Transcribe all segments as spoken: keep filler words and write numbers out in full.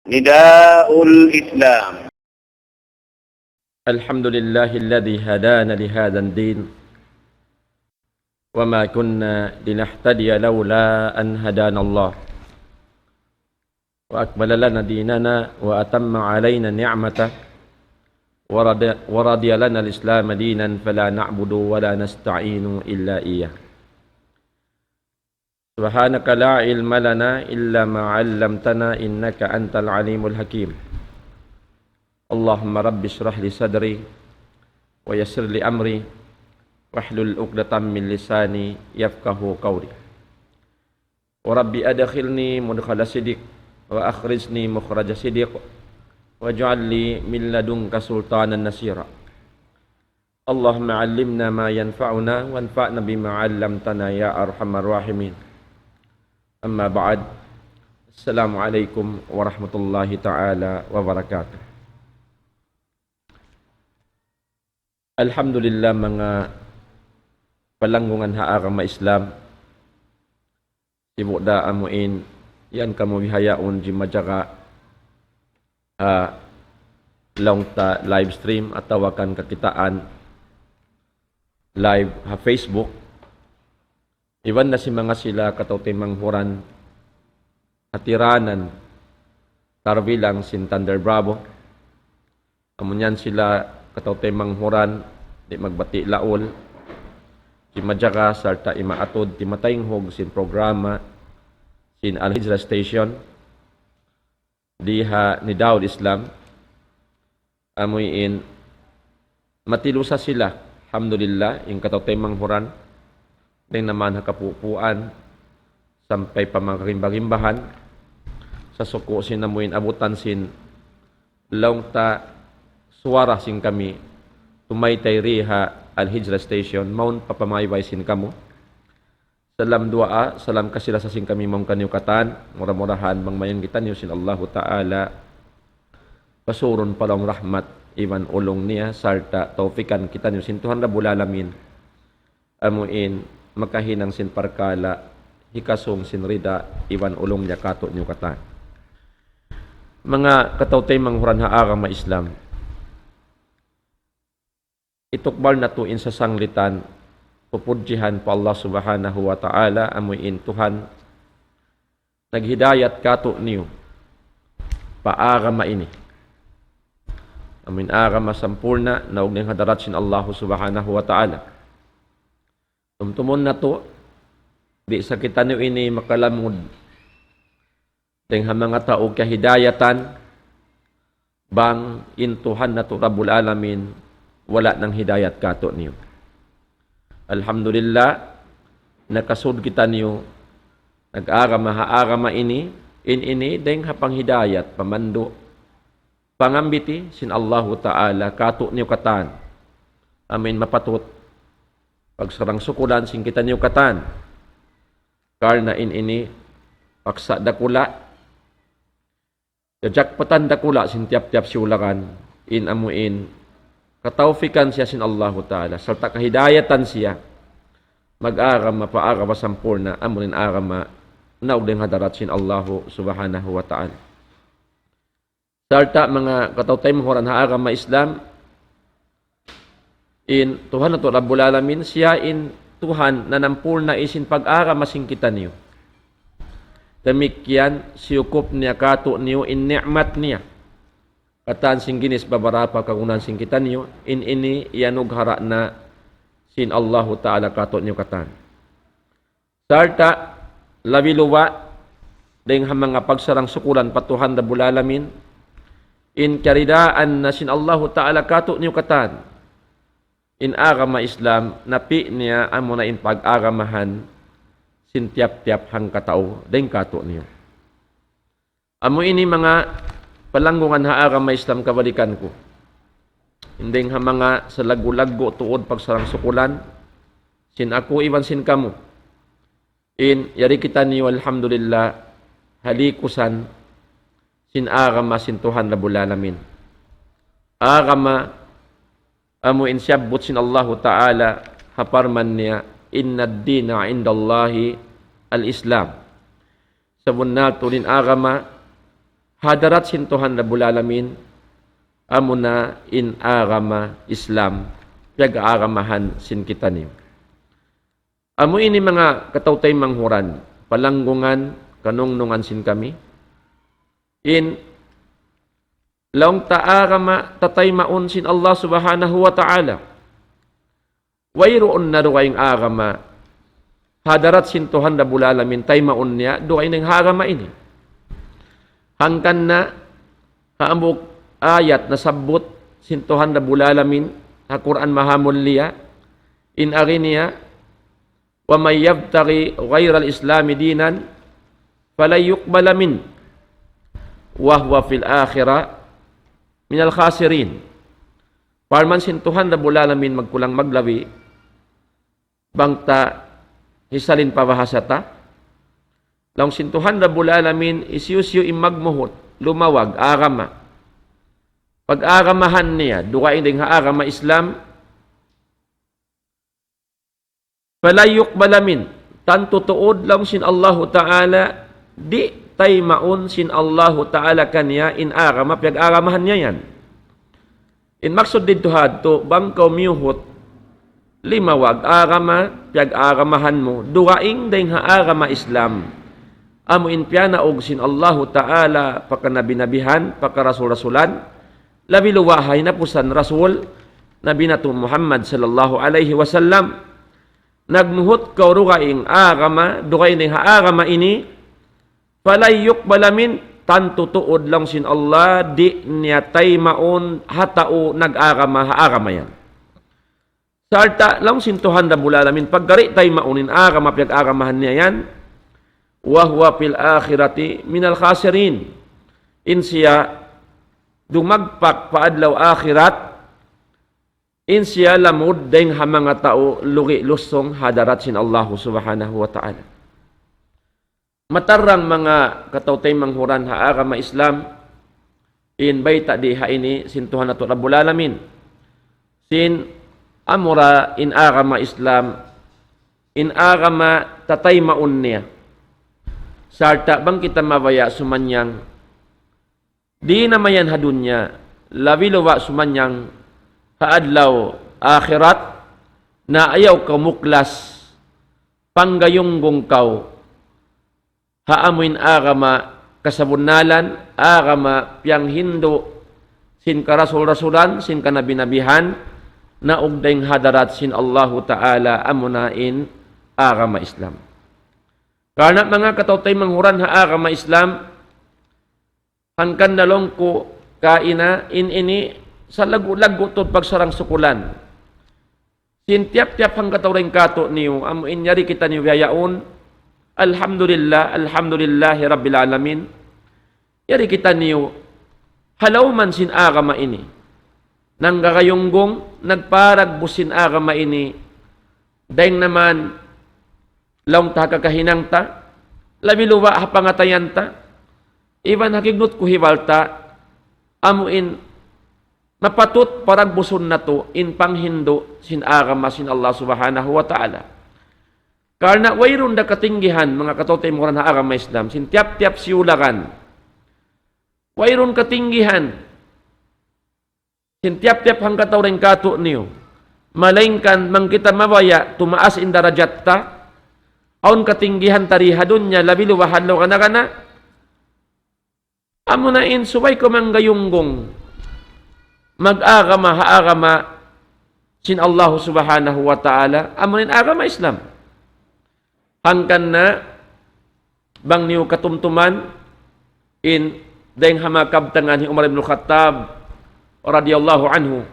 نداء الإسلام. الحمد لله الذي هدانا لهذا الدين وما كنا لنهتدي لولا أن هدانا الله وأكمل لنا ديننا وأتم علينا نعمته ورضي، ورضي لنا الإسلام دينا فلا نعبد ولا نستعين إلا إياه. سبحانك لا علم لنا إلا ما علمتنا إنك أنت العليم الحكيم. اللهم رب اشرح لي صدري ويسر لي أمري واحلل عقدة من لساني يفقهوا قولي. ورب أدخلني مدخل صدق وأخرجني مخرج صدق واجعل لي من لدنك سلطانا نصيرا. اللهم علمنا ما ينفعنا وانفعنا بما علمتنا يا أرحم الراحمين. أما بعد، السلام عليكم ورحمة الله تعالى وبركاته. Alhamdulillah, manga palanggungan ha agama Islam, sibu' da amuin yan kamu bihaun jimajaga ha laung ta live stream atawa kan kakitaan live ha Facebook. Iban na sin manga sila kataw-taymanghuran ha tiranan tarbilang sin Thunder Bravo. Amu yan sila kataw-taymanghuran, di' magbati' laul, jimajaga sarta' imaatud, timataynghug sin programa sin Al Hijra Station di ha Nidaul Islam. Amuin matilusa sila, alhamdulillah, in kataw-taymanghuran, dayn naman ha kapupuan sampay pa manga karimba-rimbahan, sa' suku' sin amuin abutan sin laung ta suwara sin kami tumaytay ri ha Al Hijra Station, mawn pa pamaybay sin kamu. Salam duwaa, salam kasi-lasa sin kami mawn kaniyu katan, mura-murahan bang mayan kitaniyu sin Allahu Ta'ala pasurun pa lawm rahmat iban ulung niya, sarta' tawfikan kitaniyu sin Tuhan Rabbul Alamin, amuin makahinang sin parkala' hikasung sin rida iban ulung niya katu'niyu katan. Manga kataw-taymanghuran ha agama Islam, itukbal natu' in sasanglitan pupudjihan pa Allah Subhanahu wa Ta'ala, amuin Tuhan naghidayat katu'niyu pa agama ini. Amuin agama sampurna', naug dayn ha hadarat sin Allah Subhanahu wa Ta'ala. Tumtumun natu', di' sa kitaniyu ini makalamud dayn ha manga tau kahidayatan, bang in Tuhan natu' Rabbul Alamin wala' nanghidayat katu'niyu. Alhamdulillah, nakasud kitaniyu nag-agama ha agama ini, in ini dayn ha panghidayat, pamandu', pangambiti sin Allahu Ta'ala katu'niyu katan. Amuin mapatut pagsarang-sukulan sin kitaniyu katan. Karna' in ini paksa' dakula', kajakpatan dakula' sin tiyap-tiyap siyulakan, in amuin katawfikan siya sin Allahu Ta'ala, sarta' kahidayatan siya mag-agama pa agama sampurna', amuin agama naug dayn ha hadarat sin Allahu Subhanahu wa Ta'ala. Sarta' manga kataw-taymanghuran ha agama Islam, in Tuhan natu' Rabbul Alamin, siya in Tuhan nanampurna' sin pag-agama sin kitaniyu. Damikkiyan siyukup niya katu'niyu in ni'mat niya. Katan sin ginis babarapa kagunahan sin kitaniyu, in ini iyanughara' na sin Allahu Ta'ala katu'niyu katan. Sarta' labi luba' dayn ha manga pagsarang-sukulan pa Tuhan Rabbul Alamin, in kiyaridaan na sin Allahu Ta'ala katu'niyu katan. In agama Islam, napi' niya amuna in pag-agamahan sin tiyap-tiyap hangkatau dayn katu'niyu. Amu ini manga palanggungan ha agama Islam kabalikan ku. Dayn ha manga salaggu'-laggu' tuud pagsarang-sukulan, sin aku iban sin kamu. In yari kitaniyu alhamdulillah, halikusan sin agama sin Tuhan Rabbul Alamin. Agama amu in siyabbut sin Allahu Ta'ala ha parman niya, إن الدين عند الله الإسلام. Sabunnal tuud in agama hadarat sin Tuhan Rabbul Alamin, amuna in agama Islam, piyag-aagamahan sin kitaniyu. Amu ini manga kataw-taymanghuran, palanggungan, kanungnungan sin kami. In laung ta agama tataymaun sin Allah Subhanahu wa Ta'ala. Wayruun na dugaing agama hadarat sin Tuhan Rabbul Alamin taymaun niya dugaing agama ini. Hangkan na ha hambuuk ayat nasabbut sin Tuhan Rabbul Alamin ha Qur'an Mahamulliya, in agi niya, ومن يبتغ غير الإسلام دينا فلن يقبل منه وهو في الآخرة من الخاسرين. Parman sin Tuhan Rabbul Alamin magkulang maglabi, bang ta hisalin pa bahasa ta, laung sin Tuhan Rabbul Alamin hisiyu-siyu in magmuhut, lumawag, agama. Pag-agamahan niya, dugaing dayn ha agama Islam, فلن يقبل منه. Tantu tuud laung sin Allahu Ta'ala, di' taymaun sin Allahu Ta'ala kaniya in agama piyag-agamahan niya yan. In maksud didtu hadtu, bang kaw miyuhut, limawag agama, piyag-agamahan mu, dugaing dayn ha agama Islam. Amu in piyanaug sin Allahu Ta'ala, pa kanabi-nabihan, pa karasul-rasulan, labi luwa ha hinapusan Rasul, Nabi natu' Muhammad sallallahu alayhi wasallam. Nagmuhut kaw dugaing agama, dugaing dayn ha agama ini, فلن يقبل منه, tantu tuud laung sin Allah, di' niya taymaun ha tau nag-agama ha agama yan. Sarta' laung sin Tuhan Rabbul Alamin, pagga di' taymaun in agama piyag-agamahan niya yan, وهو في الآخرة من الخاسرين. In siya dumagpak pa adlaw akhirat, in siya lamud dayn ha manga tau lugi' lusung hadarat sin Allahu Subhanahu wa Ta'ala. Matarrang manga kataw-taymanghuran ha agama Islam, in bayta' di ha ini sin Tuhan natu' Rabbul Alamin. Sin amura in agama Islam, in agama tataymaun niya. Sarta' bang kita mabaya' sumanyang, di' na mayan ha dunya, labi luwa' sumanyang ha adlaw akhirat, na ayaw kaw muklas, panggayunggung kaw, ha amuin agama kasabunnalan, agama piyanghindu' sin karasul-rasulan, sin kanabi-nabihan, naug dayn hadarat sin Allahu Ta'ala, amuna in agama Islam. Karna' manga kataw-taymanghuran ha agama Islam, hangkan na laung ku kaina, in ini salaggu'-laggu' tuud pagsarang-sukulan. Sin tiyap-tiyap hangkatau dayn kātu'niyu, amu in yari kitaniyu bihaun, Alhamdulillah, Alhamdulillahi Rabbil Alamin. Yari kitaniyu ha lawm sin agama ini. Nanggagayunggung, nagparagbus sin agama ini. Dayn naman, laung ta ha kakahinang ta, labi luwa' ha pangatayan ta, iban ha kignut kuhibal ta, amu in mapatut paragbusun natu' in panghindu' sin agama sin Allah Subhanahu wa Ta'ala. Karna' wayruun da katinggihan, manga kataw-taymanghuran ha agama Islam, sin tiyap-tiyap siyulagan. Wayruun katinggihan sin tiyap-tiyap hangkatau dayn kātu'niyu. Malaingkan bang kita mabaya' tumaas in darajat ta, awn katinggihan ta di ha dunya, labi luwa' ha adlaw kana-kana. Amuna in subay kaw manggayunggung mag-agama ha agama sin Allah Subhanahu wa Ta'ala, amuna in agama Islam. Hangkan na bang niyu katumtuman in dayng ha manga kabtangan hi Umar ibn Khattab radiyallahu anhu.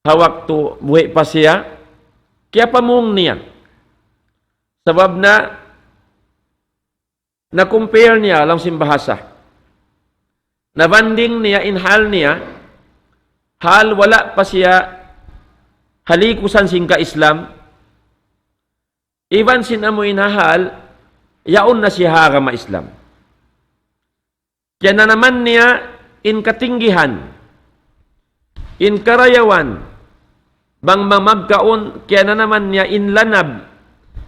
Ha waktu buhi' pa siya, kiyapamung niya. Sabab na, na-compare niya laung sin bahasa. Nabanding niya in hal niya, hal wala' pa siya halikusan sin ka-Islam, iban sin amu in ha hal, yaun na siya ha agama Islam. Kiyananaman niya in katinggihan, in karayawan, bang mamagkaun, kiyananaman niya in lanab,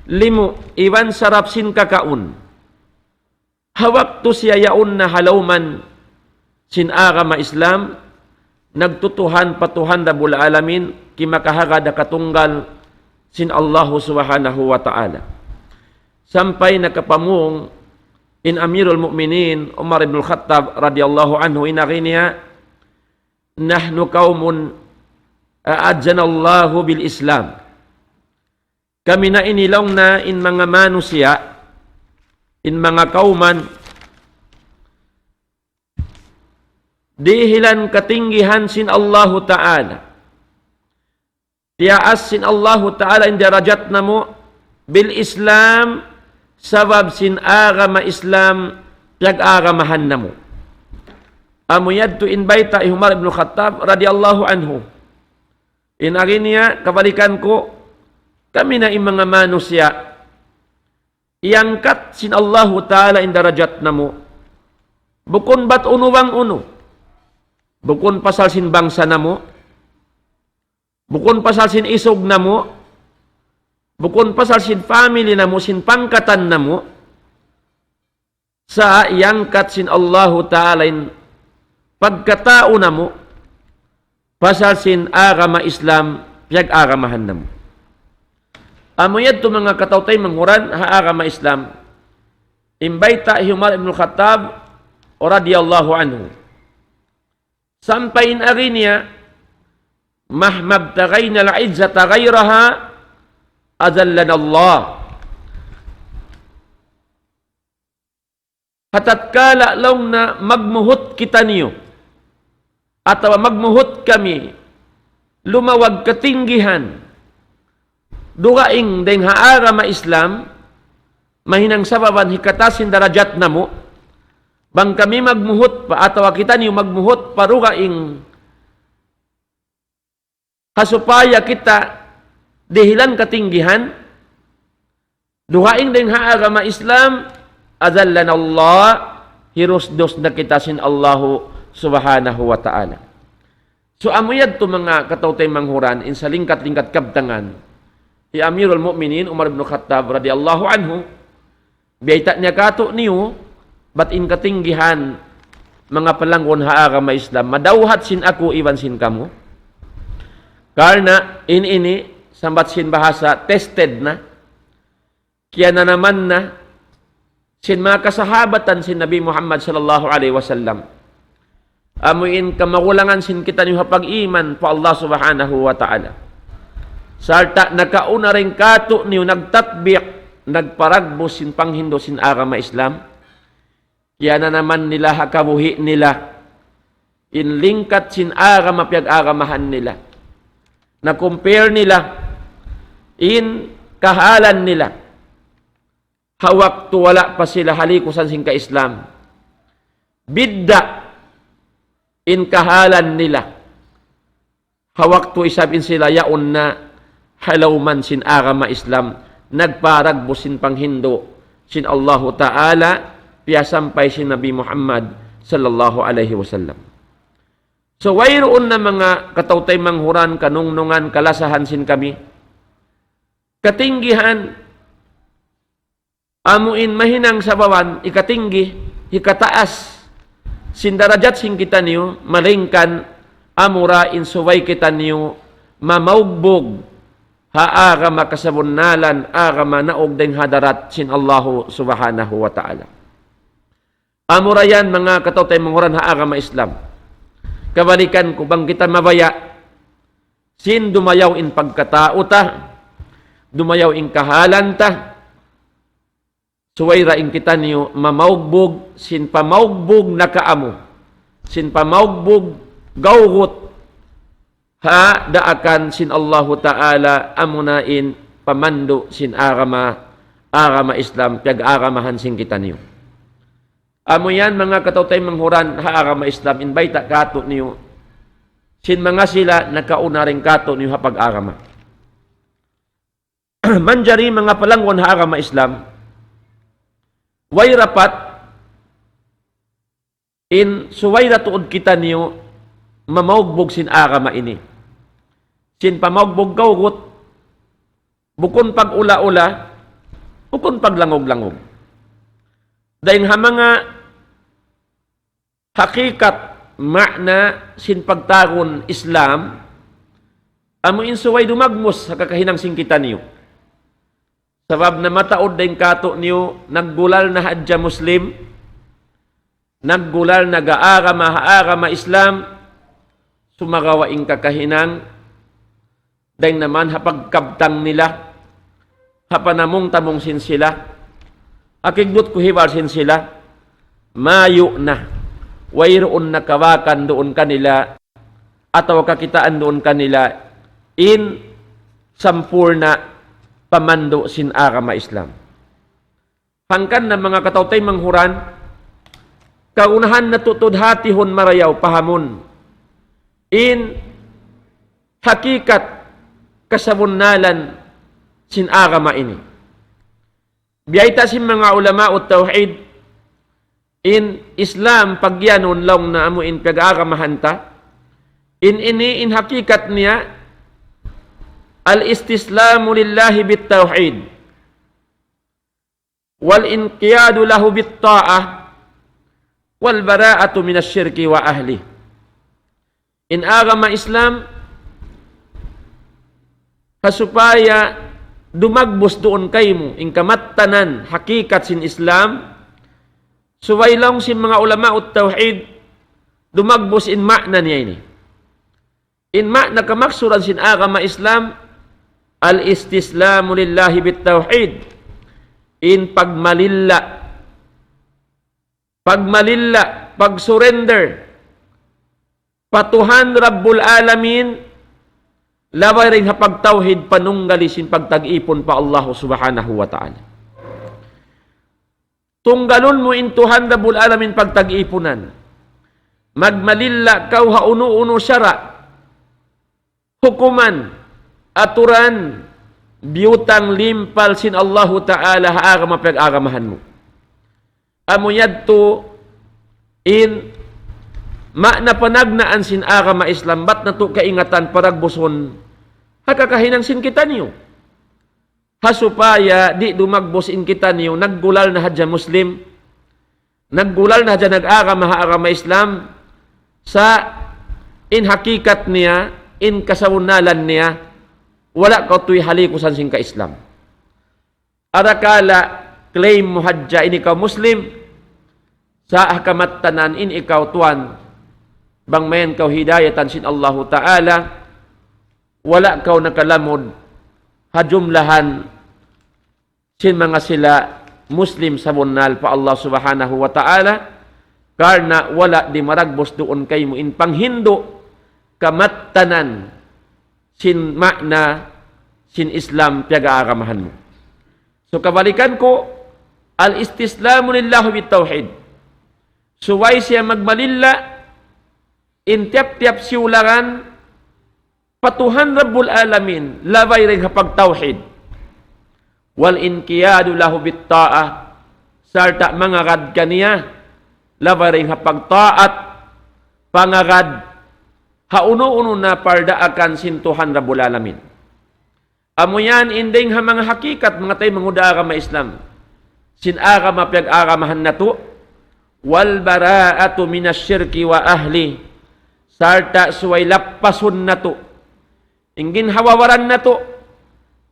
limu', iban sarap sin kakaun. Ha waktu siya yaun na ha lawman sin agama Islam, nagtutuhan pa Tuhan Rabbul Alamin, kimakaharad ha katunggal sin Allahu Subhanahu wa Ta'ala. Sampay nakapamung in Amirul Mu'minin Umar ibn Khattab radiyallahu anhu, in agi niya, "Nahnu qawmun a'azzana Allahu bil Islam." Kami na ini laung niya in manga manusiya', in manga kawman, dihilan katinggihan sin Allahu Ta'ala. Tiyaas sin Allahu Ta'ala in darajat namu' bil Islam, sabab sin agama Islam piyag-agamahan namu'. Amu yadtu in bayta' hi Umar ibn Khattab radiyallahu anhu. In agi niya, kabalikan ku, kami na in manga manusiya', iyangkat sin Allahu Ta'ala in darajat namu'. Bukun bat unu bang unu. Bukun pasal sin bangsa namu'. Bukun pasal sin isug namu'. Bukun pasal sin family namu', sin pangkatan namu'. Sa' iyangkat sin Allahu Ta'ala in pagkatau namu', pasal sin agama Islam, piyag-agamahan namu'. Amu yadtu manga kataw-taymanghuran ha agama Islam, in bayta' hi Umar ibn Khattab radiyallahu anhu. Sampay in agi niya, "Mahma ibtaghayna al-izzata ghayraha, adhallana Allah." Ha tatkala laung niya magmuhut kitaniyu, atawa magmuhut kami, lumawag katinggihan, dugaing dayn ha agama Islam, mahinang sababan hikataas in darajat namu', bang kami magmuhut pa, atawa kitaniyu magmuhut pa dugaing, ha supaya kita dihilan katinggihan, dugaing dayn ha agama Islam, adhallana Allah, hirusdus na kita sin Allahu Subhanahu wa Ta'ala. So, amu yadtu manga kataw-taymanghuran, in salingkat-lingkat kabtangan, hi Amirul Mu'minin Umar ibn Khattab radiyallahu anhu, biyayta' niya kātu'niyu, bat in katinggihan, manga palanggun ha agama Islam, madawhat sin aku iban sin kamu. Karna' in ini, sambat sin bahasa, tested na, kiyananaman na, sin manga kasahabatan sin Nabi Muhammad sallallahu alayhi wasallam. Amu in kamagulangan sin kitaniyu ha pag-iman pa Allah Subhanahu wa Ta'ala. Sarta' nakauna dayn kātu'niyu nagtatbik, nagparagbus sin panghindu' sin agama Islam. Kiyananaman nila ha kabuhi' nila in lingkat sin agama piyag-agamahan nila. Na-compare nila in kahalan nila ha waktu wala' pa sila ha likusan sin ka-Islam. Bidda' in kahalan nila ha waktu isab in sila yaun na ha lawman sin agama Islam, nagparagbus sin panghindu' sin Allahu Ta'ala, piyasampay sin Nabi Muhammad sallallahu alayhi wasallam. So, wayruun na manga kataw-taymanghuran, kanungnungan, kalasahan sin kami. Katinggihan, amu in mahinang sababan, hikatinggi, hikataas sin darajat sin kitaniyu, malayngkan amura in subay kitaniyu mamaugbug ha agama kasabunnalan, agama naug dayn ha hadarat sin Allahu Subhanahu wa Ta'ala. Amura yan manga kataw-taymanghuran ha agama Islam. Kabalikan ku, bang kita mabaya', sin dumayaw in pagkatau ta, dumayaw in kahalan ta, subay da in kitaniyu mamaugbug, sin pamaugbug nakaamu, sin pamaugbug gawgut, ha daakan sin Allahu Ta'ala, amuna in pamandu' sin agama, agama Islam, piyag-agamahan sin kitaniyu. Amu yan, manga kataw-taymanghuran ha agama Islam, in bayta' kātu'niyu, sin manga sila nakauna dayn kātu'niyu ha pag-agama. Manjari manga palanggun ha agama Islam, way rapat in subay da tuud kitaniyu mamaugbug sin agama ini. Sin pamaugbug gawgut, bukun pag-ula-ula, bukun paglangug-langug. Dayn ha manga hakikat ma'na sin pagtawagun Islam, amu in subay dumagbus ha kakahinang sin kitaniyu. Sabab na mataud dayn kātu'niyu, naggulal na hadja Muslim, naggulal na gaagama ha agama Islam, sumagawa' in kakahinang, dayn naman ha pagkabtang nila, ha panamung-tamung sin sila, ha kigdut kuhibal sin sila, mayu' na, wayruun na kawakan duun kanila, atawa kakitaan duun kanila, in sampurna' pamandu' sin agama Islam. Hangkan na manga kataw-taymanghuran, kagunahan natu' tuud hatihun marayaw pahamun in hakikat kasabunnalan sin agama ini. Biyayta' sin manga ulama'ut tawhid, in Islam pagiyanun laung na amu in piyag-agamahan ta, in ini in hakikat niya, الاستسلام لله بالتوحيد والانقياد له بالطاعة والبراءة من الشرك وأهله. In agama Islam, ha supaya dumagbus duun kaymu, in kamattanan hakikat sin Islam, subay laung sin manga ulama'ut tawhid, dumagbus in ma'na niya ini. In ma'na kamaksuran sin agama Islam, الاستسلام لله بالتوحيد. In pagmalilla, pagmalilla, pag-surrender pa Tuhan Rabbul Alamin, labay dayn ha pagtawhid, panunggali sin pagtag-ipun pa Allah Subhanahu wa Ta'ala. Tunggalun mu in Tuhan Rabbul Alamin pagtag-ipunan. Magmalilla kaw ha unu-unu sara', hukuman, aturan, biyutang limpal sin Allahu Ta'ala ha agama piyag-agamahan mu. Amu yadtu in ma'na panagnaan sin agama Islam, bat natu' kaingatan paragbusun ha kakahinang sin kitaniyu. Ha supaya di' dumagbus in kitaniyu, naggulal na hadja Muslim, naggulal na hadja nag-agama ha agama Islam, sa' in hakikat niya, in kasabunnalan niya, wala' kaw tuy halikusan sin ka-Islam. Arakala' claim mu hadja in ikaw Muslim, sa' ha kamattanan in ikaw tuwan, bang mayan kaw hidayatan sin Allahu Ta'ala, wala' kaw nakalamud ha jumlahan sin manga sila Muslim sabunnal pa Allah Subhanahu wa Ta'ala, karna' wala' di' maragbus duun kaymu in panghindu' kamattanan sin ma'na sin Islam piyag-aagamahan mu. So, kabalikan ku, الاستسلام لله بالتوحيد. Subay siya magmalilla, in tiyap-tiyap siyularan, pa Tuhan Rabbul Alamin, labay dayn ha pagtawhid. والانقياد له بالطاعة, sarta' mangagad kaniya, labay dayn ha pagtaat, pangagad, ha unu-unu na pardaakan sin Tuhan Rabbul Alamin. Amu yan in dayng ha manga hakikat, manga taymanghud ha agama Islam. Sin agama piyag-agamahan natu', والبراءة من الشرك وأهله. Sarta' subay lappasun natu' in ginhawa-baran natu',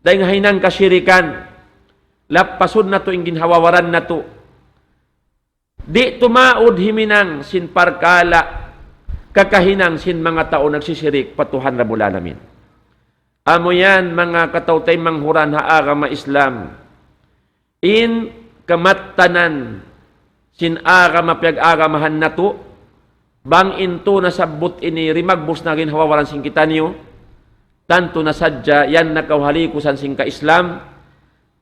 dayng ha hinang kasirikan. Lappasun natu' in ginhawa-baran natu'. Di' tumaud himinang sin parkala' kakahinang sin manga tau nagsisirik pa Tuhan Rabbul Alamin. Amu yan, manga kataw-taymanghuran ha agama Islam. In kamattanan sin agama piyag-agamahan natu', bang in tū nasabbut ini dimagbus na ginhawa-baran sin kitaniyu, tantu na sadja yan na kaw halikusan sin ka-Islam,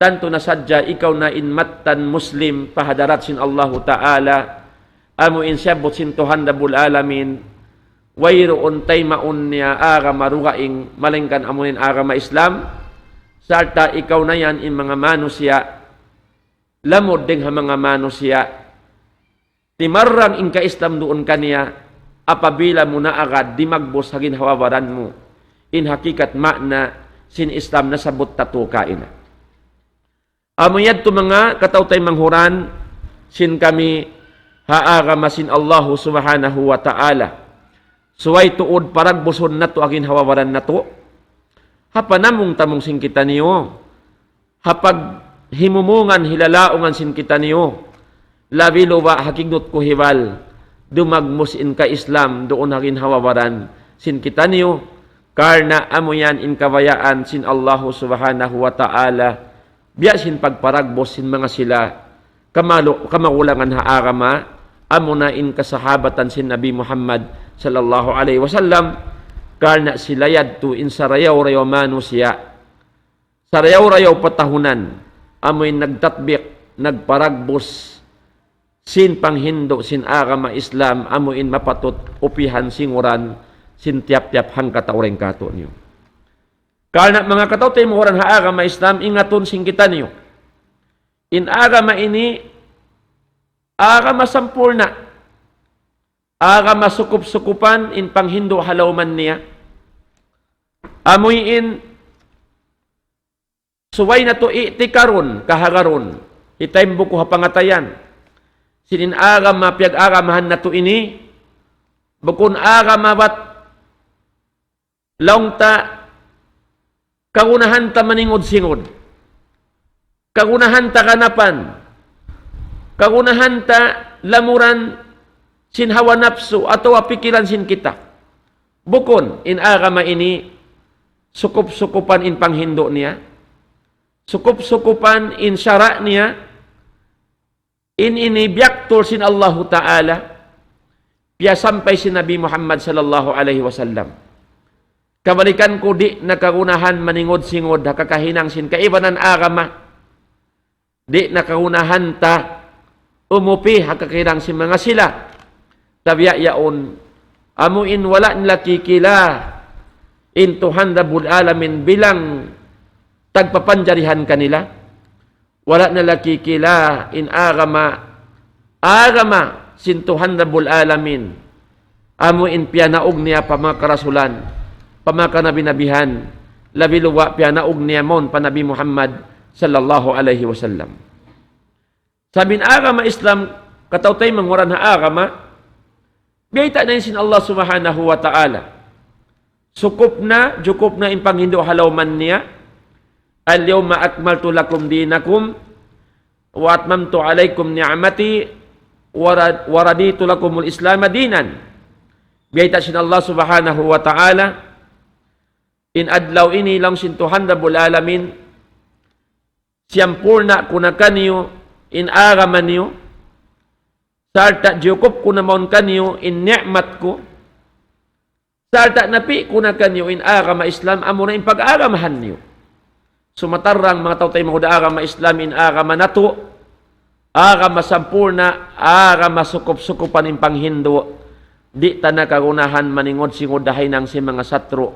tantu na sadja ikaw na in mattan Muslim pa hadarat sin Allahu Ta'ala, amu in siyabbut sin Tuhan Rabbul Alamin, wayruun taymaun niya agama dugaing, malaingkan amu in agama Islam, sarta' ikaw na yan in manga manusiya', lamud dayng ha manga manusiya', timarrang in ka-Islam duun kaniya, apabila mu na agad dimagbus ha ginhawa-baran mu in hakikat ma'na sin Islam nasabbut ta tu kaina. Amu yadtu manga kataw-taymanghuran, sin kami ha agama sin Allahu Subhanahu wa Ta'ala. Subay tuud paragbusun natu' ha ginhawa-baran natu'. Ha panamung-tamung sin kitaniyu. Ha paghimumungan hilalaungan sin kitaniyu. Labi luba' ha kignut ku hibal. Dumagmus in ka-Islam duun ha ginhawa-baran sin kitaniyu. Karna' amu yan in kabayaan sin Allahu Subhanahu wa Ta'ala. Biya' sin pagparagbus sin manga sila kamalu-, kamagulangan ha agama, amuna in kasahabatan sin Nabi Muhammad sallallahu alayhi wasallam, karna' sila yadtu in sarayaw-rayaw manusiya'. Sarayaw-rayaw patahunan, amu in nagtatbik, nagparagbus, sin panghindu', sin agama Islam, amu in mapatut upihan singuran, sin tiyap-tiyap hangkatau dayn kātu'niyu. Karna' manga kataw-taymanghuran ha agama Islam, ingatun sin kitaniyu. In agama ini, agama sampurna'. Agama sukup-sukupan in panghindu' ha lawman niya. Amuin subay natu' i'tikarun, kahagarun. Hitaimbuku ha pangatayan. Sin in agama piyag-agamahan natu' ini, bukun agama bat laung ta kagunahan ta maningud-singud. Kagunahan ta ganapan. Kagunahan ta lamuran sin hawa napsu atawa pikilan sin kita. Bukun in agama ini sukup-sukupan in panghindu' niya. Sukup-sukupan in sara' niya. In ini biyaktul sin Allahu Ta'ala, piyasampay sin Nabi Muhammad sallallahu alayhi wasallam. Kabalikan ku, di' na kagunahan maningud-singud ha kakahinang sin kaibanan agama. Di' na kagunahan ta umupi ha kakahinang sin manga sila. Tabiya' yaun, amu in wala' nila kikila in Tuhan Rabbul Alamin bilang tagpapanjarihan kanila. Wala' nila kikila in agama, agama sin Tuhan Rabbul Alamin. Amu in piyanaug niya pa manga karasulan, pa manga kanabi-nabihan, labi luba' piyanaug niya mawn pa Nabi Muhammad sallallahu alayhi wasallam. Sabab in agama Islam, kataw-taymanghuran ha agama, biyayta' na in sin Allah Subhanahu wa Ta'ala. Sukup na, jukup na in panghindu' ha lawman niya. اليوم أكملت لكم دينكم وأتممت عليكم نعمتي ورد-، ورضيت لكم الإسلام دينا. Biyayta' sin Allah Subhanahu wa Ta'ala, in adlaw ini laung sin Tuhan Rabbul Alamin, siyampurna' ku na kaniyu in agama niyu, sarta' jiyukup ku na mawn kaniyu in ni'mat ku, sarta' napi' ku na kaniyu in agama Islam, amuna in pag-agamahan niyu. Sumatarrang manga tau-tau mahuda agama Islam in agama natu', agama sampurna', agama sukup-sukupan in panghindu', di' ta na kagunahan maningud-singud ha hinang sin manga satru',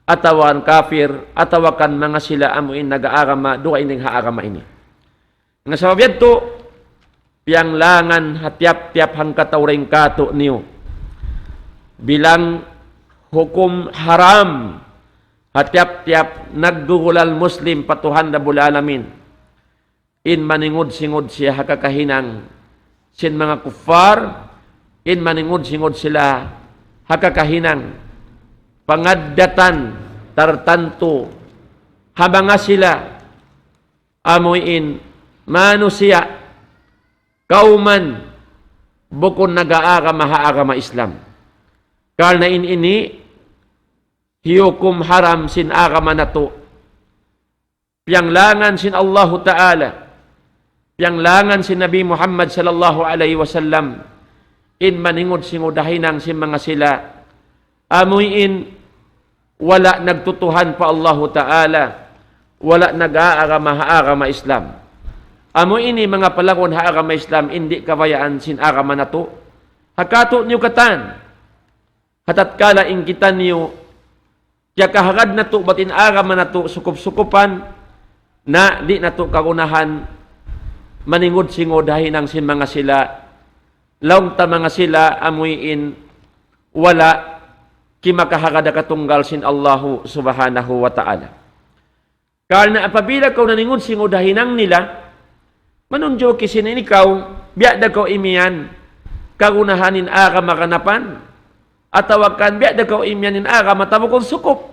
atawa kan kafir, atawa kan manga sila amu in nag-aagama, dugaing ha agama ini. Nga sabab yadtu, piyanglangan ha tiyap-tiyap hangkatau dayn kātu'niyu. Bilang hukum haram, ha tiyap-tiyap naggugulal Muslim pa Tuhan Rabbul Alamin. In maningud-singud siya ha kakahinang sin manga kuffar, in maningud-singud sila ha kakahinang pangaddatan tartantu ha manga sila amuin manusiya', kawman, bukun nag-aagama ha agama Islam. Karna' in ini, hiyukum haram sin agama natu'. Piyanglangan sin Allahu Ta'ala, piyanglangan sin Nabi Muhammad sallallahu alayhi wasallam, in maningud-singud ha hinang sin manga sila, amuin wala' nagtutuhan pa Allahu Ta'ala, wala' nag-aagama ha agama Islam. Amu ini manga palagun ha agama Islam, in di' kabayaan sin agama natu'. Ha kātu'niyu katan, ha tatkala in kitaniyu, kiyakahagad natu' bat in agama natu' sukup-sukupan, na di' natu' kagunahan maningud-singud ha hinang sin manga sila, laung ta manga sila amuin wala' kimakahagad ha katunggal sin Allahu Subhanahu wa Ta'ala. Karna' apabila kaw naningud-singud ha hinang nila, Manunjuki sin in ikaw, biya' da kaw imiyan, kagunahan in agama kanapan, atawa kan biya' da kaw imiyan in agama ta bukun sukup.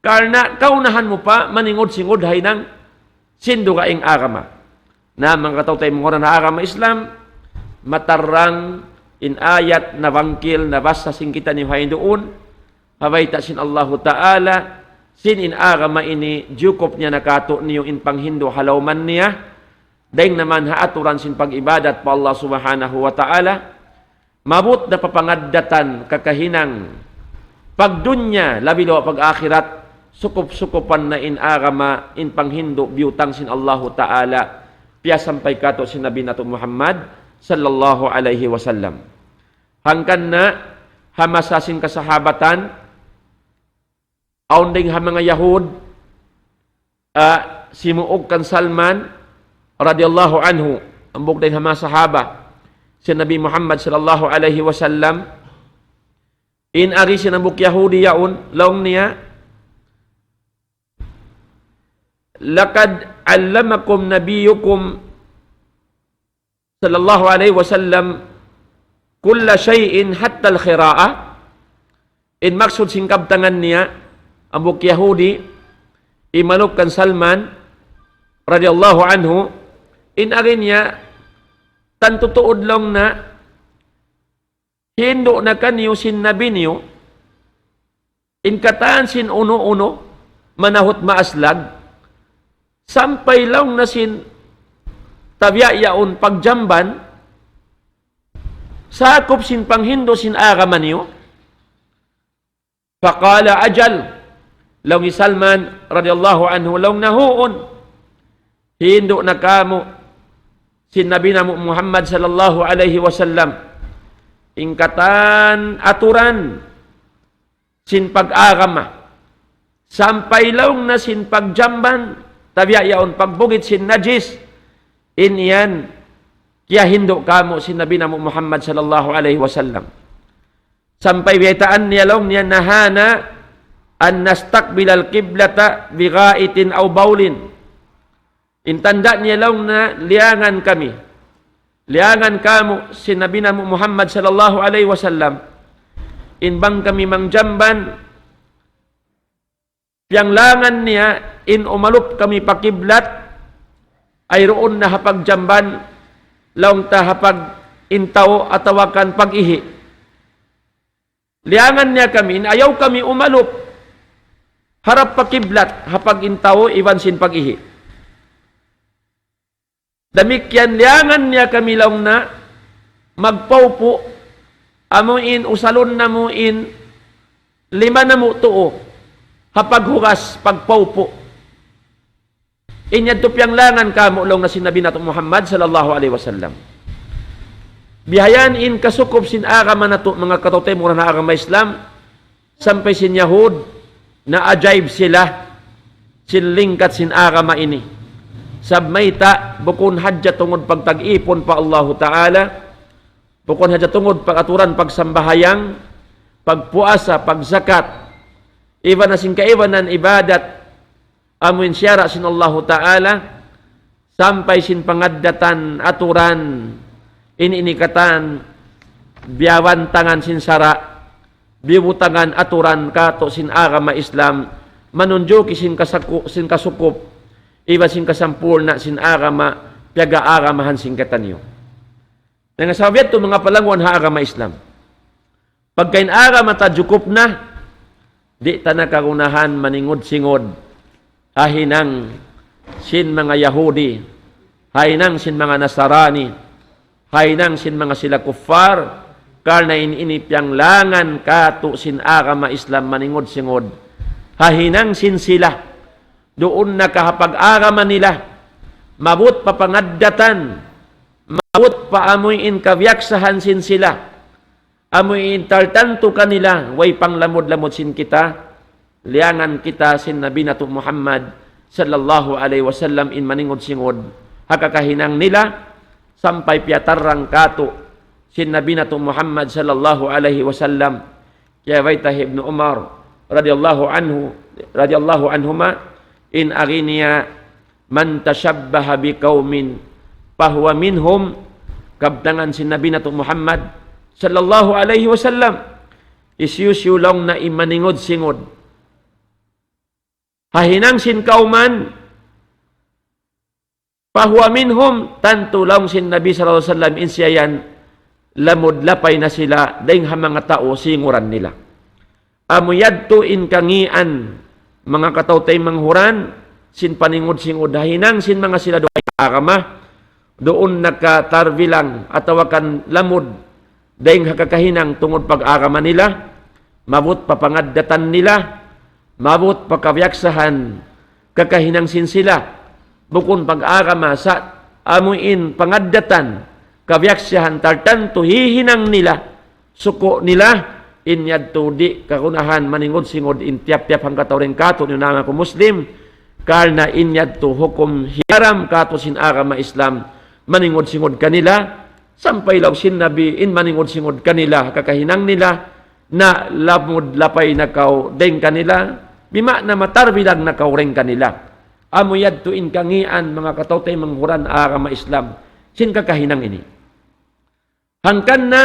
Karna' kaunahan mu pa maningud-singud ha hinang sin dugaing agama. Na, manga kataw-taymanghuran ha agama Islam, matarrang in ayat nabangkil, nabasa sin kitaniyu ha duun, ha bayta' sin Allahu Ta'ala, sin in agama ini jukup niya na kātu'niyu in panghindu' ha lawman niya, dayng naman ha aturan sin pag-ibadat pa Allah Subhanahu wa Ta'ala, maabut na pa pangaddatan kakahinang pagdunya, labi lawa' pag-akhirat, sukup-sukupan na in agama, in panghindu' biyutang sin Allahu Ta'ala, piyasampay kātu' sin Nabi natu' Muhammad sallallahu alayhi wasallam. Hangkan na ha masa sin kasahabatan, awn dayng ha manga Yahud, ah, simuug kan Salman radiyallahu anhu, hambuuk dayng ha manga sahaba sin Nabi Muhammad sallallahu alayhi wasallam, in agi sin hambuuk Yahudi yaun, laung niya, لقد علمكم نبيكم صلى الله عليه وسلم كل شيء حتى القراءة. In maksud sin kabtangan niya, hambuuk Yahudi, imalup kan Salman, radiyallahu anhu, in agi niya, tantu tuud laung na, hindu' na kaniyu sin Nabi niyu, in katan sin unu-unu, manahut maaslag, sampay laung na sin tabiya' yaun pagjamban, sakup sin panghindu' sin agama niyu. فقال أجل. Laung hi Salman radiyallahu anhu, laung niya huun. Hindu' na kāmu' sin Nabi namu' Muhammad sallallahu alayhi wasallam in katan aturan sin pag-agama. Sampay laung na sin pagjamban, tabiya' yaun pagbugit sin najis, in yan, kiyahindu' kāmu' sin Nabi namu' Muhammad sallallahu alayhi wasallam. Sampay baytaan niya laung niya نهانا أن نستقبل القبلة بغائط أو بول. In tanda' niya laung na liyangan kami. Liyangan kāmu' sin Nabi namu' Muhammad sallallahu alayhi wasallam. In bang kami mangjamban, piyanglangan niya in umalup kami pa kiblat, ay duun na ha pagjamban, laung ta ha pag-intaw atawa kan pag-ihi'. Liyangan niya kami, in ayaw kami umalup harap pa kiblat, ha pag-intaw iban sin pag-ihi'. Damikkiyan liyangan niya kami laung na magpaupu', amu in usalun namu' in lima namu' tuu, ha paghugas, pagpaupu'. In yadtu piyanglangan kāmu' laung na sin Nabi natu' Muhammad sallallahu alayhi wasallam. Bihayan in kasukup sin agama natu', manga kataw-taymanghuran ha agama Islam, sampay sin Yahud, naajaib sila sin lingkat sin agama ini. Sabab mayta', bukun hadja tungud pagtag-ipun pa Allahu Ta'ala, bukun hadja tungud pag-aturan pagsambahayang, pagpuasa, pagzakat, iban na sin kaibanan ibadat, amu in siyara' sin Allahu Ta'ala, sampay sin pangaddatan aturan, in ini katan, biyawantangan sin sara', bibutangan aturan kātu' sin agama Islam, manunjuki sin kasaku-, sin kasukup, iban sin kasampurna' sin agama, piyag-aagamahan sin kitaniyu. Dayn ha sabab yadtu manga palangguan ha agama Islam. Pagka in agama ta jukup na, di' ta na kagunahan maningud-singud ha hinang sin manga Yahudi, ha hinang sin manga Nasarani, ha hinang sin manga sila kuffar, karna' in ini piyanglangan kātu' sin agama Islam maningud-singud ha hinang sin sila. Duun na ka ha pag-agama nila, maabut pa pangaddatan, maabut pa amu in kabiyaksahan sin sila, amu in tartantu kanila, way panglamud-lamud sin kita, liyangan kita sin Nabi natu' Muhammad sallallahu alayhi wasallam in maningud-singud ha kakahinang nila, sampay piyatarrang kātu' sin Nabi natu' Muhammad sallallahu alayhi wasallam. Kiyabayta' hi Ibnu Umar radiyallahu anhu, radiyallahu anhuma, in agi niya, من تشبه بقوم فهو منهم, kabtangan sin Nabi natu' Muhammad sallallahu alayhi wasallam, hisiyu-siyu laung niya in maningud-singud ha hinang sin kawman, فهو منهم, tantu laung sin Nabi sallallahu alayhi wasallam, in siya yan lamud lapay na sila dayng ha manga tau singuran nila. Amu yadtu in kangīan, manga kataw-taymanghuran, sin paningud-singud ha hinang sin manga sila dugaing agama, duun nakatarbilang atawa kan lamud dayng ha kakahinang tungud pag-agama nila, maabut pa pangaddatan nila, maabut pa kabiyaksahan kakahinang sin sila, bukun pag-agama sa' amu in pangaddatan, kabiyaksahan tartantu hihinang nila, suku' nila, in yadtu di' kagunahan maningud-singud in tiyap-tiyap hangkatau dayn kātu'niyu manga Muslim, karna' in yadtu hukum hiyaram kātu' sin agama Islam maningud-singud kanila, sampay laung sin Nabi in maningud-singud kanila, kakahinang nila, na lamud lapay na kaw dayng kanila, bima'na matarbilang na kaw dayng kanila. Amu yadtu in kangīan manga kataw-taymanghuran agama Islam, sin kakahinang ini. Hangkan na,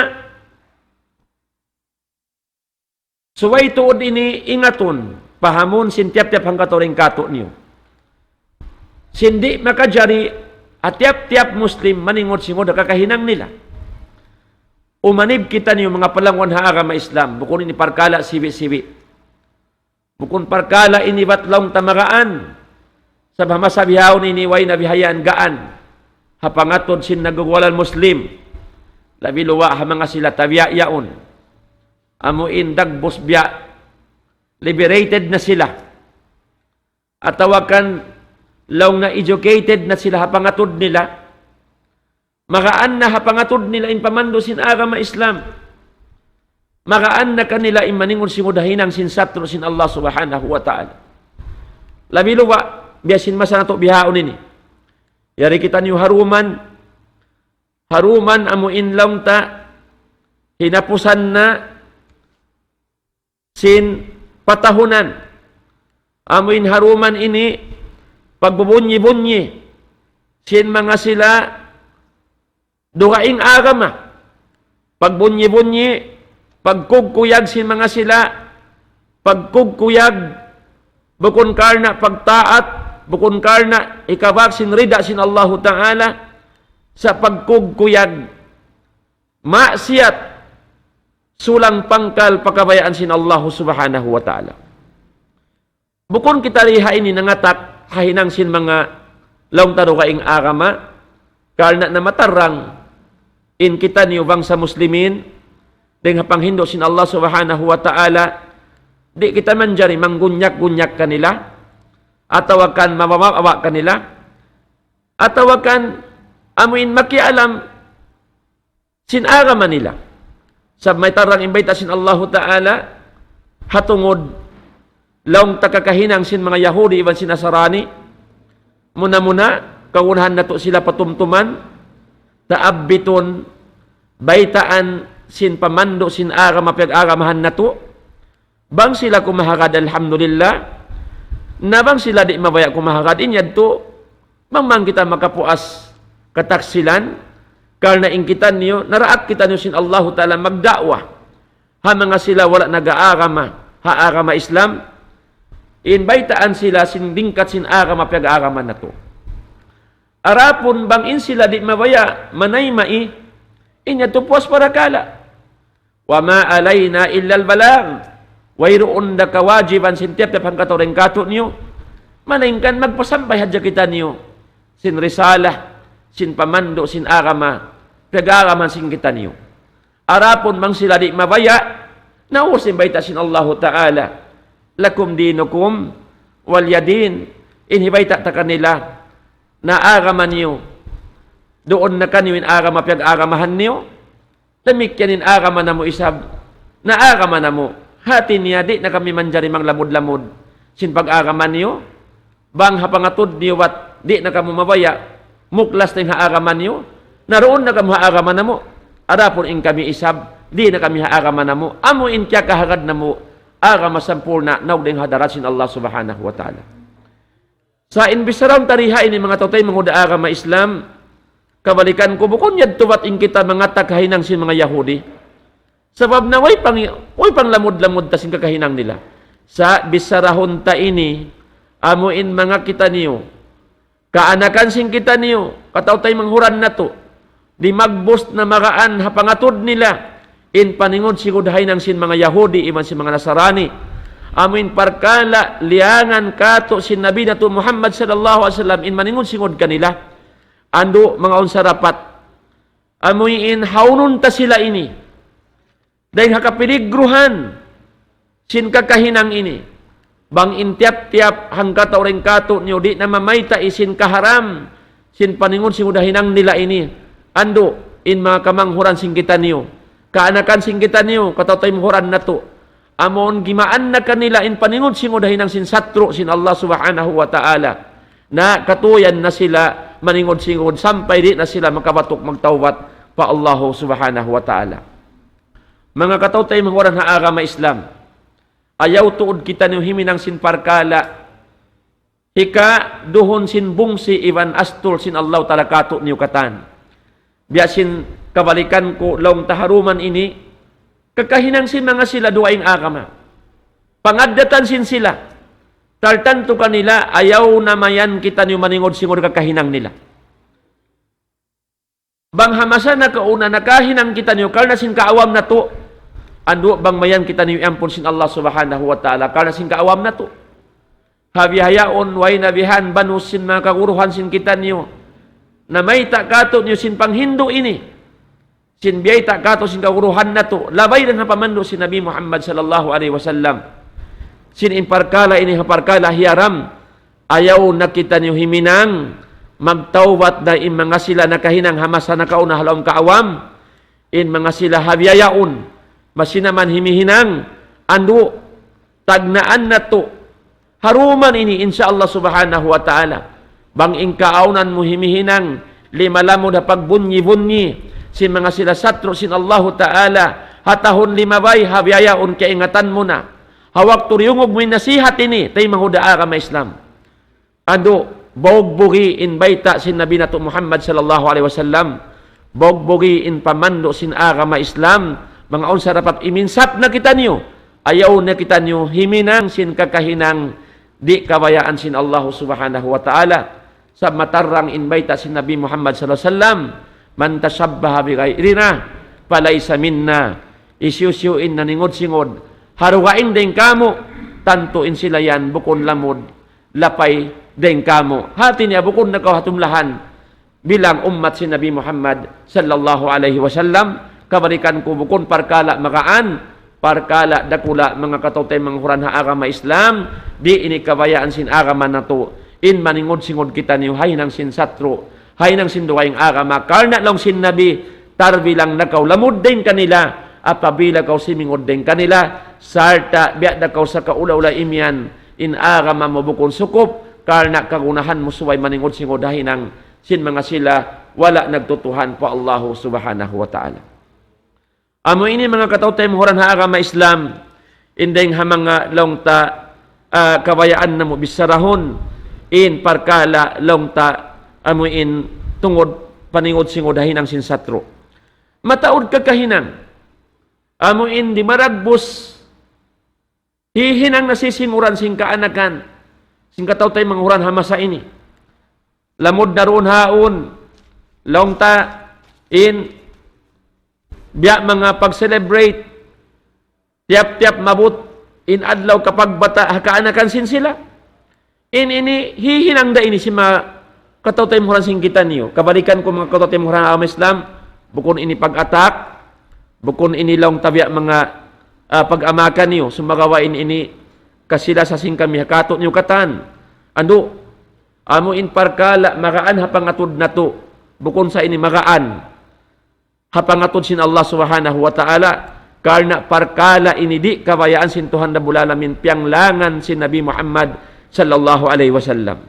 subay tuud ini ingatun, pahamun sin tiyap-tiyap hangkatau dayn kātu'niyu. Sin di' makajari, ha tiyap-tiyap Muslim maningud-singud ha kakahinang nila. Umanib kitaniyu manga palangwan ha agama Islam, bukun ini parkala' sibi'-sibi'. Bukun parkala' ini bat laung ta magaan. Sabab ha masa bihaun ini way na bihayaan gaan ha pangatud sin naguguwalan Muslim. Labi luwa' ha manga sila tabiya' yaun. Amu in dagbus biya' liberated na sila. Atawa kan laung na educated na sila ha pangatud nila. Magaan na ha pangatud nila in pamandu' sin agama Islam. Magaan na kanila in maningud-singud ha hinang sin satru' sin Allah Subhanahu wa Ta'ala. Labi luwa', biya' sin masa natu' bihaun ini. Yari kitaniyu ha duman, ha duman amu in laung ta, hinapusan na sin patahunan. Amu in ha duman ini, pagbubunyi-bunyi sin manga sila dugaing agama. Pagbunyi-bunyi, pagkugkuyag sin manga sila, pagkugkuyag, bukun karna' pagtaat, bukun karna' hikabak sin rida sin Allahu Ta'ala, sa' pagkugkuyag, maksiyat, sulang pangkal pa kabayaan sin Allahu Subhanahu wa Ta'ala. Bukun kita di ha ini nangatak ha hinang sin manga laung ta dugaing agama, karna' na matarrang in kitaniyu bangsa Muslimin, dayng ha panghindu' sin Allah Subhanahu wa Ta'ala, di' kita manjari manggunyak-gunyak kanila, atawa kan mababawa kanila, atawa kan amu in makialam sin agama nila. Sabab maytarrang in bayta' sin Allahu Ta'ala, ha tungud laung ta kakahinang sin manga Yahudi iban sin Nasarani, muna-muna, kagunahan natu' sila patumtuman, taabbitun, baytaan sin pamandu' sin agama piyag-agamahan natu', bang sila kumahagad, alhamdulillah. Na bang sila di' mabaya' kumahagad, in yadtu, bang man kita makapuas kataksilan, karna' in kitaniyu, naraak kitaniyu sin Allahu Ta'ala magda'wa ha manga sila wala' nag-aagama ha agama Islam, in baytaan sila sin lingkat sin agama piyag-agama natu'. Adapun bang in sila di' mabaya', manayma' in, in yadtu puas parakala'. وما علينا إلا البلاغ. Wayruun da kawajiban sin tiyap-tiyap hangkatau dayn kātu'niyu, malaingkan magpasampay hadja kitaniyu sin risalah, sin pamandu', sin agama, piyag-agamahan sin kitaniyu. Adapun bang sila di' mabaya', naus in bayta' sin Allahu Ta'ala, لكم دينكم ولي دين, in hibayta' ta kanila, na agama niyu, duun na kaniyu in agama piyag-agamahan niyu, damikkiyan in agama namu' isab, na agama namu'. Hati niya, di' na kami manjari manglamud-lamud sin pag-agama niyu, bang ha pangatud niyu bat di' na kamu mabaya', muklas dayng ha agama niyu, na duun na kamu ha agama namu'. Adapun in kami isab, di' na kami ha agama namu', amu in kiyakahagad namu', agama sampurna', naug dayng ha hadarat sin Allah Subhanahu wa Ta'ala. Sa' in bichara ta di ha ini manga tau-tau mangud ha agama Islam, Kabalikan ku, bukun yadtu bat in kita mangatak ha hinang sin manga Yahudi. Sabab na way pang, way panglamud-lamud ta sin kakahinang nila. Sa' bicharahun ta ini, amu in manga kitaniyu, kaanakan sin kitaniyu, kataw-taymanghuran natu', di' magbus na magaan ha pangatud nila, in paningud-singud ha hinang sin manga Yahudi, iban sin manga Nasarani. Amu in parkala' liyangan kātu' sin Nabi natu' Muhammad sallallahu alayhi wasallam, in maningud-singud kanila. Andu', manga unsa dapat, amu in haunun ta sila ini dayn ha kapiligruhan sin kakahinang ini. Bang in tiyap-tiyap hangkatau dayn kātu'niyu di' na mamayta' sin kaharam sin paningud-singud ha hinang nila ini. Andu', in manga kamanghuran sin kitaniyu, kaanakan sin kitaniyu, kataw-taymanghuran natu', amun gimaan na kanila in paningud-singud ha hinang sin satru' sin Allah Subhanahu wa Ta'ala. Na katuyan na sila maningud-singud sampay di' na sila makabatuk magtawbat pa Allah Subhanahu wa Ta'ala. Manga kataw-taymanghuran ha agama Islam, ayaw tuud kitaniyu himinang sin parkala' hikaduhun sin bungsi iban astul sin Allah Ta'ala kātu'niyu katan. Biya' sin kabalikan ku laung ta ha duman ini, kakahinang sin manga sila dugaing agama. Pangaddatan sin sila. Tartantu kanila, ayaw na mayan kitaniyu maningud-singud kakahinang nila. Bang ha masa nakauna nakahinang kitaniyu karna' sin kaawam natu', andu' bang mayan kitaniyu iyampun sin Allah Subhanahu wa Ta'ala karna' sin kaawam natu'. Ha bihaun, way na bihan banus sin manga kaguruhan sin kitaniyu. Namayta' kātu'niyu sin panghindu' ini. Sin biyayta' kātu' sin kaguruhan natu', labay dayn ha pamandu' sin Nabi Muhammad sallallahu alayhi wasallam. Sin in parkala' ini ha parkala' hiyaram, ayaw na kitaniyu himinang, magtawbat da in manga sila nakahinang ha masa nakauna ha lawm kaawam, in manga sila ha bihaun, masi na man himihinang, andu', tagnaan natu', ha duman ini, insya Allah Subhanahu wa Ta'ala. Bang in kaawnan mu himihinang, lima lamud ha pagbunyi-bunyi sin manga sila satru' sin Allahu Ta'ala, ha tahun limabay, ha bihaun kaingatan mu na. Ha waktu diyungug mu in nasihat ini, taymanghud ha agama Islam. Andu', bugbugi in bayta' sin Nabi natu' Muhammad sallallahu alayhi wasallam. Bugbugi in pamandu' sin agama Islam. Manga unsa dapat iminsap na kitaniyu. Ayaw na kitaniyu himinang sin kakahinang di' kabayaan sin Allah Subhanahu wa Ta'ala. Sa' matarang in bayta' sin Nabi Muhammad sallallahu alayhi wasallam, من تشبه بغيرنا فليس منا. Hisiyu-siyu in naningud-singud ha dugaing dayn kāmu', tantu in sila yan bukun lamud lapay dayn kāmu'. Hāti niya bukun na kaw ha tumlahan bilang ummat sin Nabi Muhammad sallallahu alayhi wasallam. Kabalikan ku, bukun parkala' magaan, parkala' dakula', manga kataw-taymanghuran ha agama Islam, di' ini kabayaan sin agama natu', in maningud-singud kitaniyu ha hinang sin satru', ha hinang sin dugaing agama, karna' laung sin Nabi, tarbilang na kaw lamud dayn kanila, apabila kaw simingud dayn kanila, sarta' biya' da kaw sakaula-ula imiyan, in agama mu bukun sukup, karna' kagunahan mu subay maningud-singud ha hinang sin manga sila wala' nagtutuhan pa Allahu Subhanahu wa Ta'ala. Amu ini manga kataw-taymanghuran ha agama Islam, in dayng ha manga laung ta, ah, kabayaan namu' bicharahun, in parkala' laung ta, amu in tungud paningud-singud ha hinang sin satru'. Mataud kakahinang, amu in di' maragbus, hihinang nasisinguran sin kaanakan, sin kataw-taymanghuran ha masa ini. Lamud na duun haun, laung ta in biya' manga pag-celebrate, tiyap-tiyap maabut in adlaw kapagbata' ha kaanakan sin sila. In ini, hihinang da ini sin manga kataw-taymanghuran sin kitaniyu. Kabalikan ku manga kataw-taymanghuran agama Islam, bukun ini pag-attack, bukun ini laung ta biya' manga, ah, pag-amakan niyu, sumagawa' in ini kasilasa sin kami ha katu' niyu katan. Andu', amu in parkala' magaan ha pangatud natu', bukun sa ini magaan ha pangatud sin Allah Subhanahu wa Ta'ala, karna' parkala' ini di' kabayaan sin Tuhan Rabbul Alamin, piyanglangan sin Nabi Muhammad sallallahu alayhi wasallam.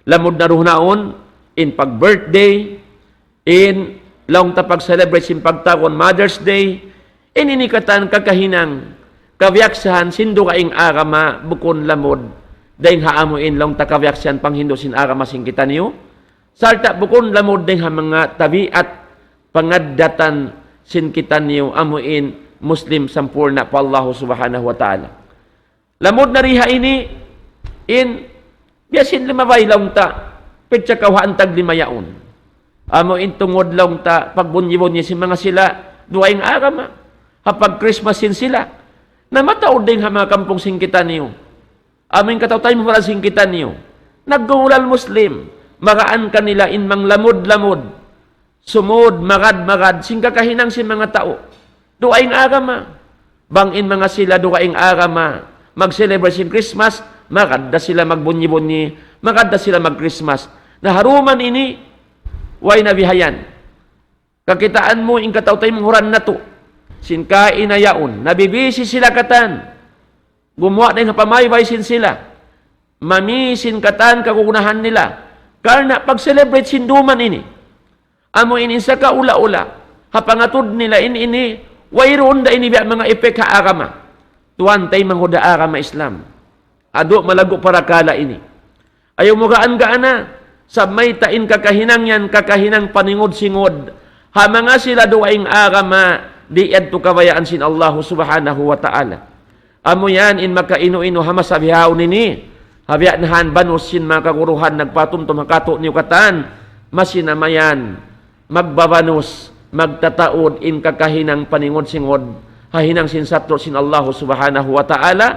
Lamud na duun haun, in pag-birthday, in laung ta pag-celebrate sin pagtawagun Mother's Day, in ini katan kakahinang, kabiyaksahan sin dugaing agama bukun lamud, dayng ha amu in laung ta kabiyaksahan panghindu' sin agama sin kitaniyu, Sarta' bukun lamud dayn ha manga tabiat pangaddatan sin kitaniyu amuin Muslim sampurna' pa Allahu Subhanahu wa Ta'ala. Lamud na riha ini in biya' sin limabay laung ta, pitsa kawhaan tag lima yaun. Amuin tungud laung ta pagbunyi-bunyi sin manga sila dugaing agama. Ha pag-Christmas sin sila. Na mataud dayn ha manga kampung sin kitaniyu. Amuin kataw-taymanghuran sin kitaniyu. Naggugulan Muslim. Magaan kanila in manglamud-lamud. Sumud, magad-magad, sin kakahinang sin manga tau. Dugaing agama. Bang in manga sila dugaing agama, mag-celebrate sin Christmas, magad da sila magbunyi-bunyi, magad da sila mag-Christmas. Na ha dum ini, way na bihayan. Kakitaan mu in kataw-taymanghuran natu'. Sin kaina yaun, nabibisi sila katan. Gumuwa' dayn ha pamaybay sin sila. Mami sin katan kagunahan nila. Karna' pag-celebrate sin dum ini. Amu ini sa kaula-ula. Ha pangatud nila in ini, wayruun da ini biya' manga epek ha agama. Tuwan, taymanghud ha agama Islam. Adu' malaggu' parakala' ini. Ayaw mu gaan-gaana, sabab mayta' in kakahinang yan, kakahinang paningud-singud. Ha manga sila dugaing agama, di' yadtu kabayaan sin Allahu Subhanahu wa Ta'ala. Amu yan in makainu-inu ha masa bihaun ini. Ha biya' na han banus sin manga kaguruhan nagpatumtum ha katu' niyu katan. Masi na mayan magbabanus, magtataud in kakahinang paningud-singud. Ha hinang sin satru' sin Allahu Subhanahu wa Ta'ala.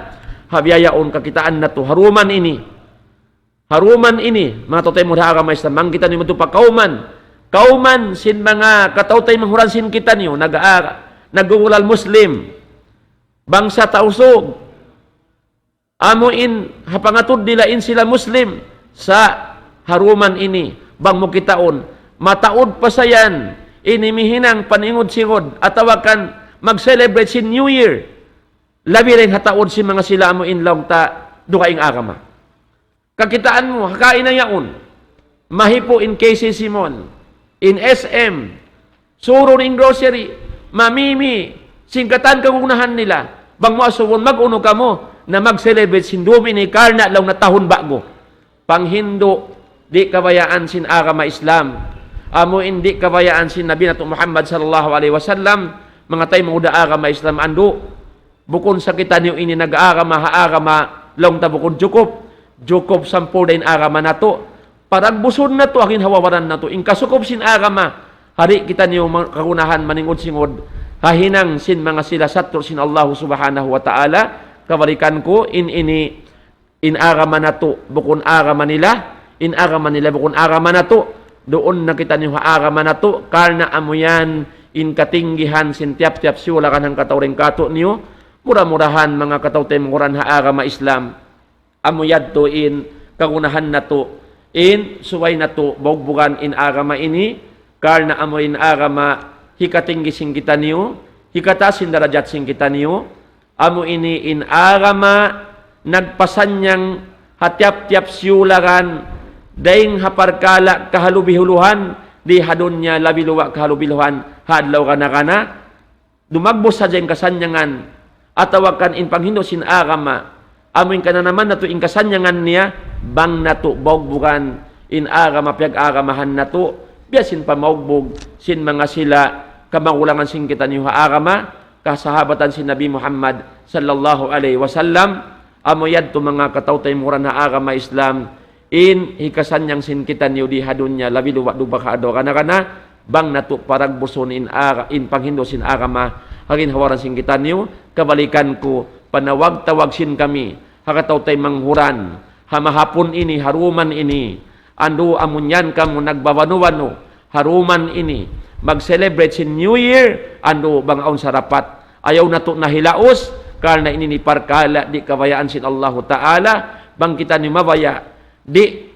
Ha biya' yaun kakitaan natu' ha dum ini. Ha dum ini, manga tau-taymanghuran ha agama Islam, bang kitaniyu madtu pa kawman. Kawman sin manga kataw-taymanghuran sin kitaniyu, nag-, naggugulan Muslim. Bangsa Tausug. Amu in, ha pangatud nila in sila Muslim. Sa' ha dum ini, bang mu kitaun. Mataud pa sa yan, ini mihinang paningud-singud, atawa kan mag-celebrate sin New Year. Labi dayn ha taud sin manga sila amu in laung ta dugaing agama. Kakitaan mu, ha kaina yaun. Mahipu' in K C C Mall, in S M, surun in grocery, mamimi, sin katan kagunahan nila. Bang mu asubun mag-unu kamu, na mag-celebrate sin dum ini karna' laung na tahun ba'gu. Panghindu', di' kabayaan sin agama Islam. Amu in di' kabayaan sin Nabi natu' Muhammad sallallahu alayhi wasallam, manga taymanghud ha agama Islam andu'. Bukun sa kitaniyu ini nag-agama ha agama, laung ta bukun jukup. Jukup sampurna' in agama natu'. Paragbusun natu', akin hawawaran natu'. In kasukup sin agama, di' kitaniyu ma-, kagunahan maningud-singud. Ha hinang sin manga sila satru' sin Allahu Subhanahu wa Ta'ala. Kabalikan ku, in ini in agama natu', bukun agama nila, in agama nila, bukun agama natu', duun na kitaniyu ha agama natu', karna' amu yan in katinggihan sin tiyap-tiyap siyulakan hangkatau dayn kātu'niyu, mura-murahan manga kataw-taymanghuran ha agama Islam, amu yadtu in kagunahan natu', in subay natu' baugbugan in agama ini, karna' amu in agama hikatinggi sin kitaniyu, hikataas sin darajat sin kitaniyu, amu ini in agama nagpasannyang ha tiyap-tiyap siyulakan, dayng ha parkala' kahalubiluhan, di ha dunya labi luba' kahalubiluhan, ha adlaw gana-gana, dumagbus sadja in kasannyangan, atawa kan in panghindu' sin agama, amu in kananaman natu' in kasannyangan niya, bang natu' baugbugan in agama piyag-agamahan natu', biya' sin pamaugbug sin manga sila kamagulangan sin kitaniyu ha agama, kasahabatan sin Nabi Muhammad sallallahu alayhi wasallam, amu yadtu manga kataw-taymanghuran ha agama Islam, in hikasannyang sin kitaniyu di ha dunya labi luba' duba ha adlaw gana-gana, bang natu' paragbusun in aga-, in panghindu' sin agama, ha ginhawa-baran sin kitaniyu, kabalikan ku, panawag-tawag sin kami, ha kataw-taymanghuran, ha mahapun ini, ha dum ini, andu' amun yan kamu nagbabanu-banu, ha dum ini, mag-celebrate sin New Year, andu' bang awn sarapat. Ayaw natu' na hilaus, karna' ini in parkala' di' kabayaan sin Allahu Ta'ala, bang kitaniyu mabaya', di'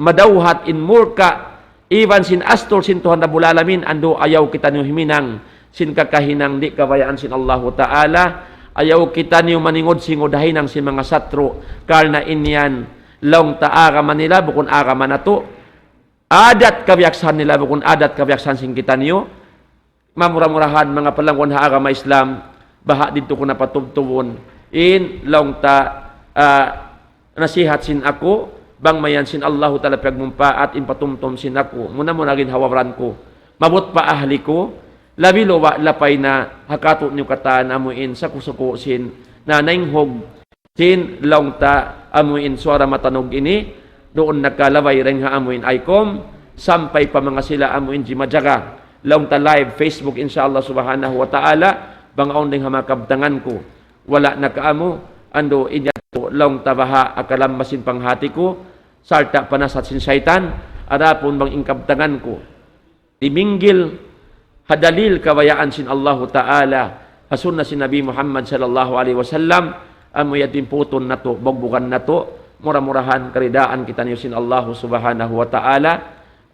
madawhat in murka, iban sin astur sin Tuhan Rabbul Alamin, andu' ayaw kitaniyu huminang, sin kakahinang di' kabayaan sin Allahu Ta'ala, ayaw kitaniyu maningud-singud ha hinang sin manga satru', karna' in yan, laung ta agama nila, bukun agama natu', adat kabiyaksahan nila, bukun adat kabiyaksahan sin kitaniyu, mamura-murahan, manga palangguan ha agama Islam, baha' didtu ku na patubtubun, in laung ta, ah, nasihat sin aku, Bang mayan sin Allahu Ta'ala piyagmumpaat in patumtum sin aku, muna-muna ginhawa-baran ku, maabut pa ahli ku, labi luba' lapay na ha katu' niyu katan amu in saku-saku sin nanaynghug sin laung ta amu in Suara Matanog ini, duun nakalabay dayn ha amu in ICOM, sampay pa manga sila amu in jimajaga. Laung ta live Facebook, insya Allah subhanahu wa ta'ala, bang awn dayn ha manga kabtangan ku. Wala' na kaamu, andu' in yadtu laung ta baha' ha kalammas sin panghati ku, sarta' panasat sin saytan, adapun bang in kabtangan ku diminggil ha dalil kabayaan sin Allahu Ta'ala, ha sunna sin Nabi Muhammad sallallahu alayhi wasallam, amu yadtu in putun natu', bugbugan natu', mura-murahan karidaan kitaniyu sin Allahu Subhanahu wa Ta'ala,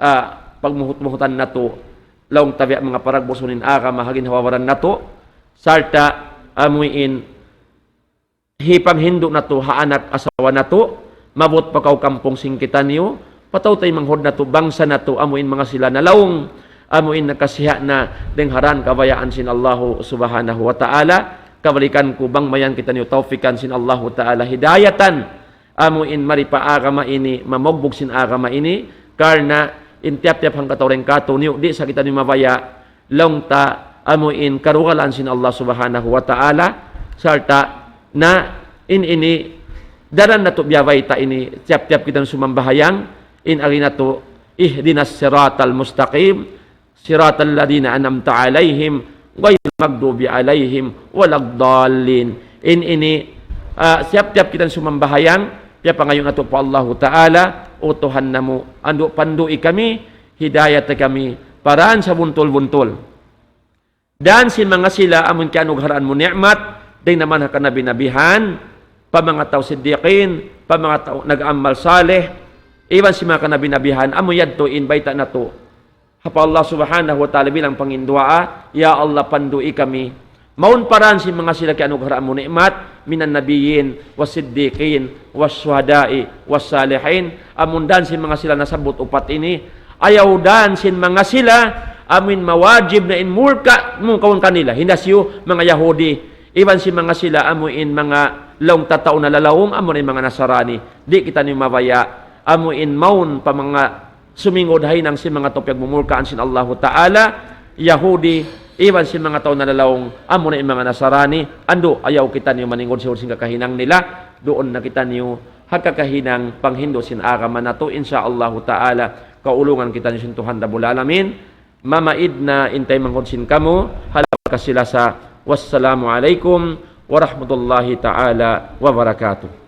ah, pagmuhut-muhutan natu', laung ta biya' manga paragbusun in agama ha ginhawa-baran natu', sarta' amu in hipanghindu' natu' ha anak asawa natu', maabut pa kaw kampung sin kitaniyu, pa tau taymanghud natu', bangsa natu', amu in manga sila nalaung, amu in nakasiha' na dayn ha dan kabayaan sin Allahu Subhanahu wa Ta'ala. Kabalikan ku, bang mayan kitaniyu tawfikan sin Allahu Ta'ala hidayatan, amu in mari pa agama ini, mamugbug sin agama ini, karna' in tiyap-tiyap hangkatau dayn kātu'niyu, di' sa kitaniyu mabaya', laung ta amu in karugalan sin Allah Subhanahu wa Ta'ala, sarta' na in ini daran natu' biyabayta' ini, tiyap-tiyap kita sumambahayang, in agi natu', اهدنا الصراط المستقيم، صراط الذين أنعمت عليهم، غير المغضوب عليهم ولا الضالين. In ini, ah, tiyap-tiyap kita sumambahayang, piyapangayu' natu' pa Allahu Ta'ala, "O Tuhan namu', andu' pandu'i kami, hidayat kami, pa dan sabuntul-buntul." Dan sin manga sila amun kiyanugaraan mu ni'mat, dayn naman ha kanabi-nabihan, pa manga tau siddiqin, pa manga tau nag-amal salih, iban sin manga kanabi-nabihan, amu yadtu in bayta' natu' ha pa Allah Subhanahu wa Ta'ala bilang panginduwaa, "Ya Allah, pandu'i kami." Mawn pa dan sin manga sila kiyanugaraan mu ni'mat, من النبيين والصديقين والشهداء والصالحين. Amun dan sin manga sila nasabbut upat ini, ayaw dan sin manga sila, amu in mawajib na in murka mu kaun kanila. Hinda siyu manga Yahudi, iban sin manga sila amu in manga laung ta tau nalalaung, amu in manga Nasarani. Di' kitaniyu mabaya', amu in mawn pa manga sumingud ha hinang sin manga tau piyagmumurkaan sin Allahu Ta'ala, Yahudi, iban sin manga tau nalalaung, amu na in manga Nasarani, andu', ayaw kitaniyu maningud-singud sin kakahinang nila, duun na kitaniyu ha kakahinang panghindu' sin agama natu', insya Allahu Ta'ala, kaulungan kitaniyu sin Tuhan Rabbul Alamin, mamaid na in taymanghud sin kamu, ha lawm kasilasa. Wassalamu alaykum warahmatullahi ta'ala wabarakatuh.